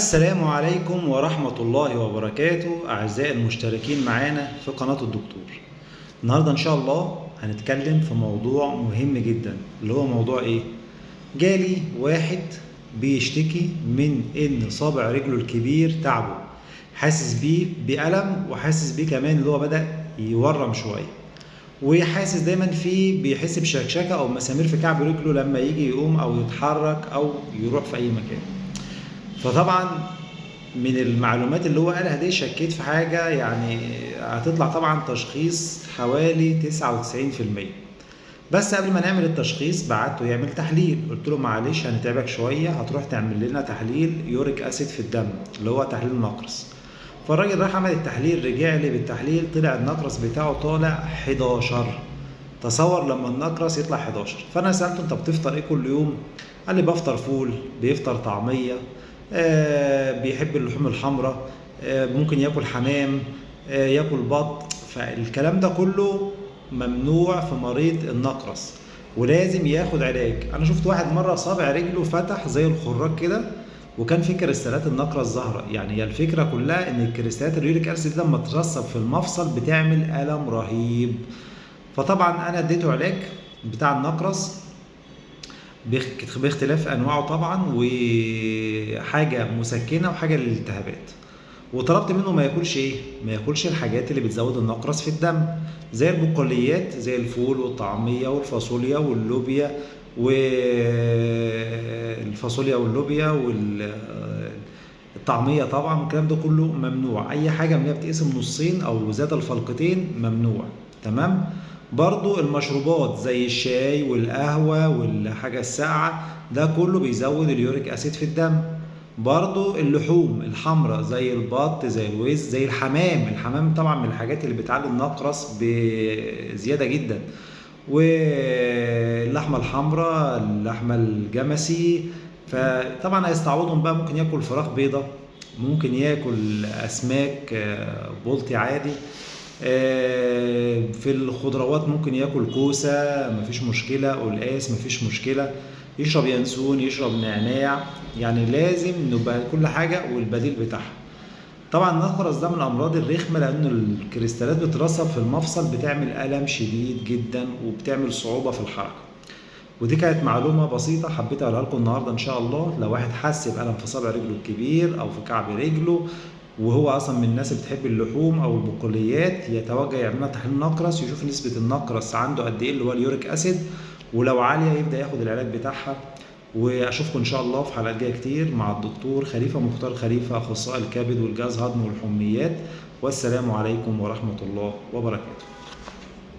السلام عليكم ورحمة الله وبركاته، أعزائي المشتركين معانا في قناة الدكتور. النهاردة إن شاء الله هنتكلم في موضوع مهم جدا، اللي هو موضوع إيه؟ جالي واحد بيشتكي من إن صابع رجله الكبير تعبه، حاسس بيه بألم، وحاسس بيه كمان اللي هو بدأ يورم شوية، وحاسس دايما فيه بيحس بشكشكة أو مسامير في كعب رجله لما يجي يقوم أو يتحرك أو يروح في أي مكان. فطبعا من المعلومات اللي هو قالها دي شكيت في حاجة، يعني هتطلع طبعا تشخيص حوالي 99%. بس قبل ما نعمل التشخيص بعته يعمل تحليل، قلت له معلش هنتعبك شوية، هتروح تعمل لنا تحليل uric acid في الدم اللي هو تحليل النقرس. فالراجل راح عمل التحليل، رجع لي بالتحليل طلع النقرس بتاعه طالع 11. تصور لما النقرس يطلع 11. فانا سالته انت بتفطر ايه كل يوم؟ قال لي بفطر فول، بيفطر طعميه، بيحب اللحوم الحمراء، ممكن ياكل حمام، ياكل بط. فالكلام ده كله ممنوع في مريض النقرس ولازم ياخد علاج. انا شفت واحد مرة صابع رجله فتح زي الخراج كده، وكان في كريستالات النقرس ظاهره. يعني هي الفكرة كلها ان الكريستالات ال uric acid لما ترسب في المفصل بتعمل الم رهيب. فطبعا انا اديته علاج بتاع النقرس باختلاف انواعه طبعا، وحاجه مسكنه وحاجه للالتهابات، وطلبت منه ما ياكلش ايه؟ ما ياكلش الحاجات اللي بتزود النقرس في الدم زي البقوليات، زي الفول والطعميه والفاصوليا واللوبيا والفاصوليا واللوبيا والطعميه طبعا، الكلام ده كله ممنوع. اي حاجة من اللي بتقسم نصين او زاد الفلقتين ممنوع، تمام؟ برضو المشروبات زي الشاي والقهوة والحاجة الساقعة ده كله بيزود ال uric acid في الدم. برضو اللحوم الحمراء زي البط، زي الوز، زي الحمام. الحمام طبعا من الحاجات اللي بتعلي النقرس بزيادة جدا، واللحمة الحمراء، اللحمة الجمسي. فطبعا هيستعوضهم بقى، ممكن ياكل فراخ بيضة، ممكن ياكل أسماك بلطي عادي، في الخضروات ممكن ياكل كوسة مفيش مشكلة، قلقاس مفيش مشكلة، يشرب ينسون، يشرب نعناع. يعني لازم نبقى كل حاجة والبديل بتاعها. طبعا النقرس ده من الأمراض الرخمة، لأن الكريستالات بترسب في المفصل، بتعمل ألم شديد جدا وبتعمل صعوبة في الحركة. ودي كانت معلومة بسيطة حبيت أقولها لكم النهاردة إن شاء الله. لو واحد حس بألم في صابع رجله الكبير أو في كعب رجله، وهو أصلا من الناس اللي بتحب اللحوم أو البقوليات، يتوجه يعمل لها تحليل نقرس، يشوف نسبة النقرس عنده قد إيه اللي هو ال uric acid، ولو عالية يبدأ ياخد العلاج بتاعها. وأشوفكم إن شاء الله في حلقات جاية كتير مع الدكتور خليفة مختار خليفة، أخصائي الكبد والجهاز الهضمي والحميات. والسلام عليكم ورحمة الله وبركاته.